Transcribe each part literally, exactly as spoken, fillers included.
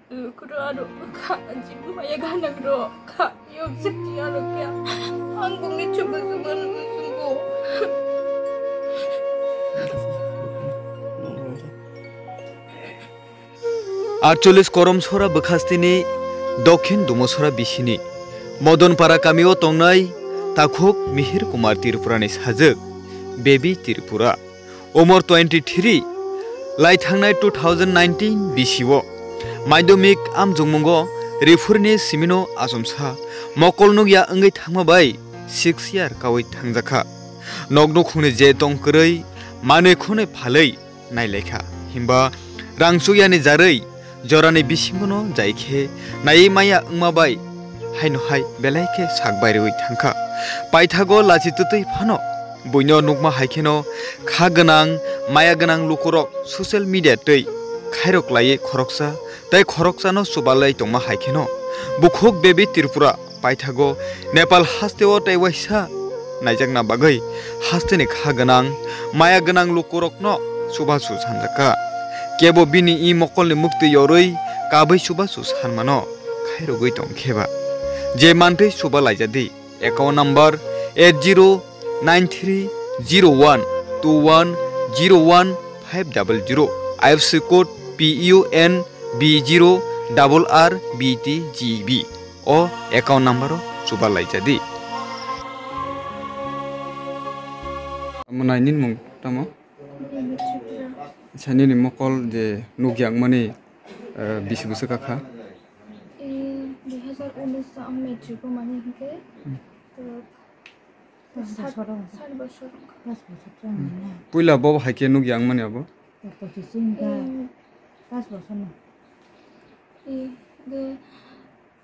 Kuro aro kha, jibu maya ganang ro kha, yok jati aro kya. Ang bungni chubu chubu nusungo. Aatcholish Koromsora bwkhastini Dokhin Dumosora bisini Modonpara kamio tongnai takhuk Mihir Kumar Tripurani sajwk Baby Tripura. Umor twenty three, lai thangnai two thousand nineteen bisio Madhyamik amjokmungo riphurni simino achomsa mokol nukya wngwi thangma bai six year kawi thangjakha. Nok nukhungni je tong kwrwi manwi khwnwi phalwi nailaikha, himba rang chukyani jarwi jorani bisingono jai khe naiwi maya wngma bai haino hai belai khe sak bairwi thangkha. Paithago lachi twtwi phano buino nukma hai kheno kha gwnang, maya gwnang lukurok social media twi khairok laiwi khoroksa tei khoroksano chubalai tongma hai kheno bukhuk Baby Tripura paithago Nepal hasteo tei waisa naijakna bagwi hasteni kha gwnang, maya gwnang lukurokno chubachu sanjakha. Kebo bini i mokolni muktwi yorwi kabwi chubachu sanmano khairogwi tongkheba. Je mantwi chuba laijadi, account number eight zero nine three zero one two one zero one five double zero, I F S C code P U N B zero double R B T G B. O account number o chuba laijadi. Amo nai nini mung tamo? Acha, nini mokol je nukya wngmani, eh, bisi bwswk kakha? Eh, dui hazar unis o ang matric o mani hinkhe, to Pas sat, bosor wng kha. Sat bosor wng kha. Pas bosor wng kha. Puila bo hai khe nukya wngmani abo? Pochis wng kha. Eh, pas bosor no. Eh, de,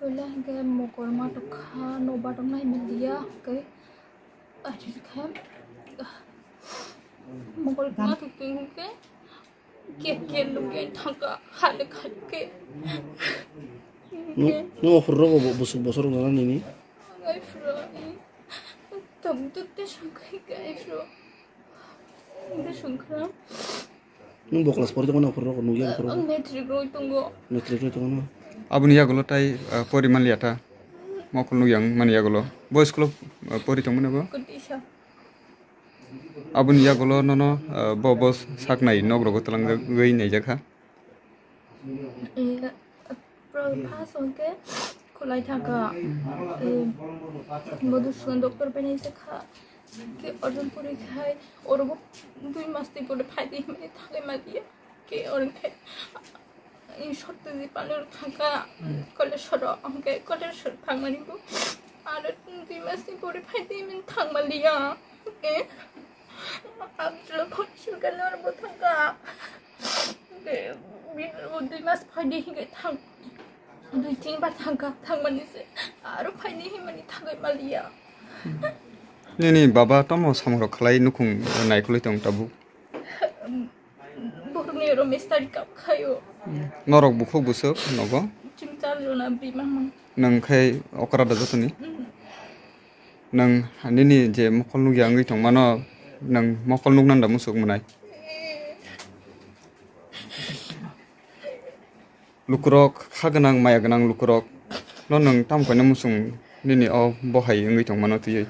puila hinkhe mokol ma tongkha, nobar tong nai manliya, hinkhe, ah, hinkhe, mokol ma tong twi hinkhe, Ke, ke, luke, thangka, halik, halik, ke. Nung, nung offer rogo bo, busuk bosor wng nini? Ang ai phuru, i. Tam tu te sangkai ke ai phuru. Te sangkra. Nung bo class pori tongo na offer rogo, nung yang offer rogo? Ang matric roi tongo. Matric roi tongo na? Aboni yagulo tai, ah, pori manliya ta. Mokol nung yang mani yagulo. Bo school, ah, pori tongmani bo? Kutisa. Aboni yagulo nono, ah, bo, bo saknai nok rogo twlangjagwi naijakha. Eh, pro-, first hwnkhe khulai thangkha, eh, Madhusudan doctor bai naijak kha. Khe Arjunpuri khai oro bo dui mas twi pore phaidi hinmani thangwi maliya. Khe oro khe, eh, Satyajit Palni oro thangkha, Koleshwar o, hwnkhe Koleshwar thangmani bo aro dui mas ni pore phaidi hinmani thangmaliya. Hwnkhe ang chwla phone sirkani oro bo thangkha. Hwnkhe bini oro dui mas phaidi hinkhe thang, dui tin bar thangkha, thangmani se aro phaidi hinmani thangwi maliya. Nini baba tamo samungrok khlai nukhung naikolwi tong tabuk? Borokni oro mistari kap khaio. Norok bukhuk bwswk nogo? Chwng char jona bwrwi mangmang. Nwng khai okra da jotoni? Mm. Nwng nini je mokol nukya wngwi tongmano, nwng mokol nuknanda musuk mwnai? Lukurok, kha gwnang, maya gwnang lukurok no nwng tamo kaino musung nini o bohai wngwi tongmano twiwi?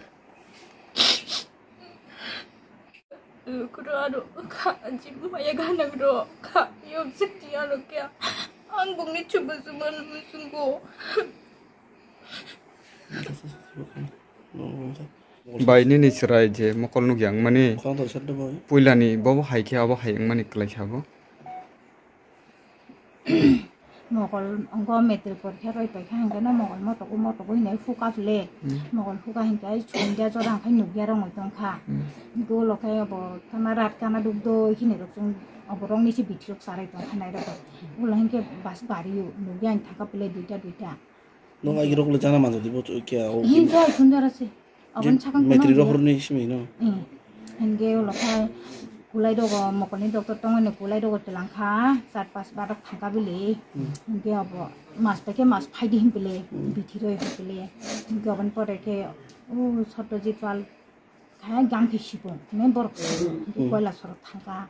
Kuro aro kha, jibu maya ganang ro kha, yok jati aro kya. Ang bungni chubu chubu nusungo. Bai nini chwrai je mokol nukya wngmani. Khorang tor sat de bai. Puilani bobo hai khe abo hai wngmani kwlai kha bo. Mokol wngkha matric porikha roi paikha hwnkhe no mokol motogwi motogwi hinwi huka phile. Hmm. Mokol huka hinkhe ai chumya jora hwnkhe nukya rongwi tongkha. Hmm. Hinkhe ulo khe obo tama rat kana dukdoi hinwi rok chwng obo rokni se bithi rok charai tongkha nai rok. Ulo hinkhe bus bariyo nukya ani thangkha phile duita duita. Nung agi rok le jana manjak di bo kya o. Hin jai khun jara se. Aboni sakang matric rok horni simi no. Hmm. Hingke ulo khai kulai dogo mokolni doctor tongoni kulai dogo twlang kha char pas barok thangka bili. Hmm. Hingke abo mas pai khe mas phaidi hin bili. Hmm. Bithi roi hin bili. Hingke aboni pore khe o Satyajit Pal khai gang khe sibung ne borok. Hmm. Koila sorok thangka.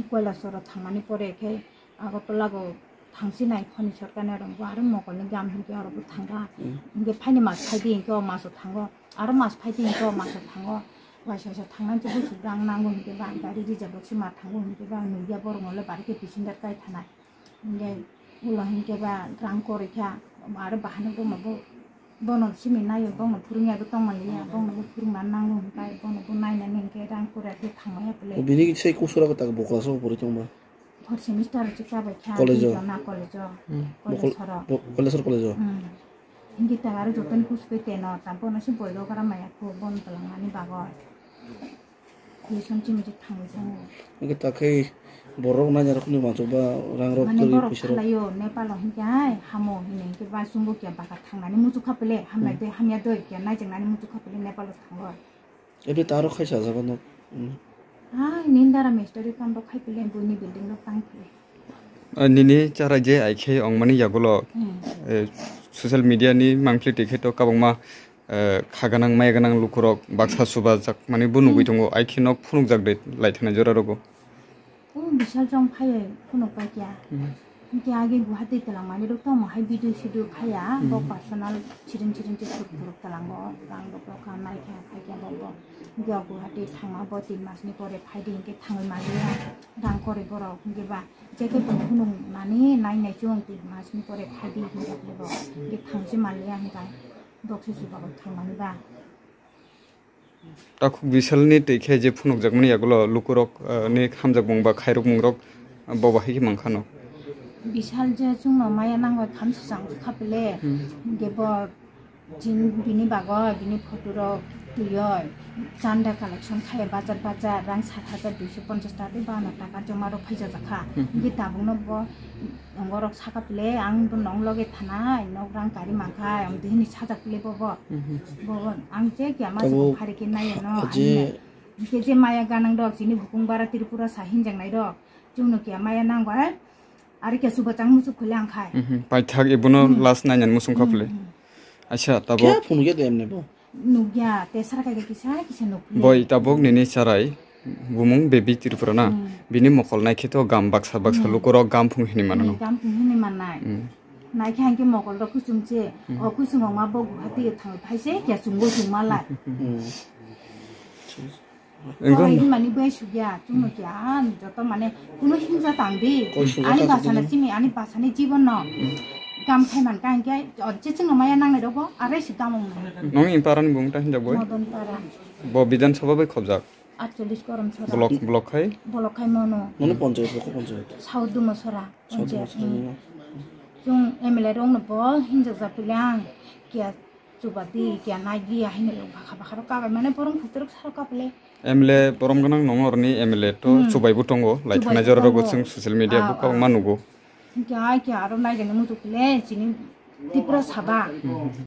Koila sorok thangmani pore khe Agartala go Thangsinai phone ni shortcut ni rwngbo aro mokolni gam hinkhe oro bo thangkha. Hmm. Hinkhe phaini mas phaidi hinkhe o maso thango, aro mas phaidi hinkhe o maso thango. Waisa waisa thangnani se buchuk rang nango hinkhe ba gari reserve rok se ma thango hinkhe ba nukya borok no le bari khe bisingo kai thanai. Hinkhe ulo hinkhe ba rang kwrwi kha, aro bahai no bono bo, bono simi naio, bono phwrwngya bo tongmani ya, bono bo phwrwngna nango hinkhe bono bo nainani hinkhe rang kwrwi khe thangmaya bwle. O bini sai kusura kwtal bo class o pori tongma? Fourth semester o chwkha bai kha, college o? Twi jona college o. Hmm. Bo kol-, Koilesor o. Bo Koilesor college o? Hmm. Hinkhe ta aro jotoni kuchukhe teno, ta bono se boigo gra maya kho, bono twlangnani bagwi. Tuition chini chini thangwi thango. Hinkhe ta khe borok naina rokni uansuk ba rang rok mane twi borok pisa rok. Salaio Nepal o hinkhe hai hamo hinwi hinkhe ba chwngbo kiya baka thangnani muchukha pele, hamnai Hmm. tei hamya doi kiya naijaknani muchukha pele Nepal o thango. Ebe ta aro khai sajak no. Hmm. Ah, nini dara mistiri kam rok khai pele, buini building rok tang pele. Ah, nini charai je ai khe ongmani yagulo, Hmm. eh, social media ni mangpili twi khe to kabangma, eh, kha gwnang maya gwnang lukurok baksa Hmm. chubajak mani bo nugui Hmm. tongo, ai khe nok phunukjak de lai thanai jora rogo. O Bishal chong phai phunuk pai kya. Hmm. Hinkhe age Guwahati twlang mani rok tamo hai video sidu khaya, Hmm. bo personal chiring chiring che thuk thuk twlango, rang rok rok kha nai kha khai kya bo bo. Hinkhe o Guwahati thangma bo tin mas ni pore phai di hinkhe thangwi maliya, rang kwrwi borok hinkhe ba je khe bo phunuk mani nai nai chwng tin mas ni pore phai di hinkhe bo hinkhe thangchi maliya hinkhe bo khe chubago thang mani ba. Takhuk Bishalni twi khe je phunukjakmani yagulo lukurok, eh, ni hamjakmung ba khairokmungrok, eh, bo bahai khe mankha no. Bishal je chwngno maya nangwi khamsajak kha pele, Hmm. hinkhe bo chin-, bini bagwi bini photo rok twiwi chanda collection khai bazar bazar rang sat hajar duiso ponchash taka tei bana taka joma rok phaijak kha. Hmm. Hinkhe tabukno bo Borok saka pele, ang bo nong loge thanai, nok rang kari mankha, ang twi hwnwi sajak pele bobo. Mhm. Bobo, ang je kya ma Abo sakha phari khe nai ano, je ani na. Hingke je maya ganang rok, chini bukung bara Tripura sa hinjak nai rok, chwngno kya maya nang bai, ari kya suba chang muchuk phele ang khai. Mhm. Paithak ibono Hmm. last nai nani muchung kha Hmm, pele. hmm. Acha, tabok. Khe phunukya de emne bo? Nukya, te sara kaiga kisa, kisa nukya. Boi, tabok nini charai, bumung Baby Tripura na? Hmm. Bini mokol naikhe to gam baksa baksa Hmm. lukurok gam phung hini mano. Hmm, gam phung hini mannai. Hmm. Naikhe hangke mokol rok kuchung che, Hmm. o kuchung rok ma bo Guwahati thang phai se, kya chungo chungma lai. Hmm. Engkon. Oi, himani bai sugya, chwngno kya, joto mane, kuno himja tang di. Koi sugya Ani ta basana sugya. Simi, ani basani jibon no. Kam khai man ka hingke, o, je chwngno maya nangnai rokbo, arai se tamung nai. Nong in parani bung ta hinjak boi? Modon para. Bo Bidhan Sabha bai khobjak? Atcholish Korom Sora. Block, block khai? Block khai mono. Mono ponchayat, boko ponchayat. South Dumo Sora. South Dumo Ponchayat, Sora, hmm. Hmm. Chwng M L A rokno bo hinjak jak pili ang, kya chuba di, kya nai di, ahini rok bakha bakha rok kabai mane borong phutrok saro kapile. M L A borom gwnang nong oroni M L A to Hmm. chubai bo tongo, lai Chubai thangnai bo jora rogo tongo. Chwng social media Ah, bo kabangma ah. nugo. Kya, kya aro nai jani muchuk le, chini Tripura Sabha. Hmm.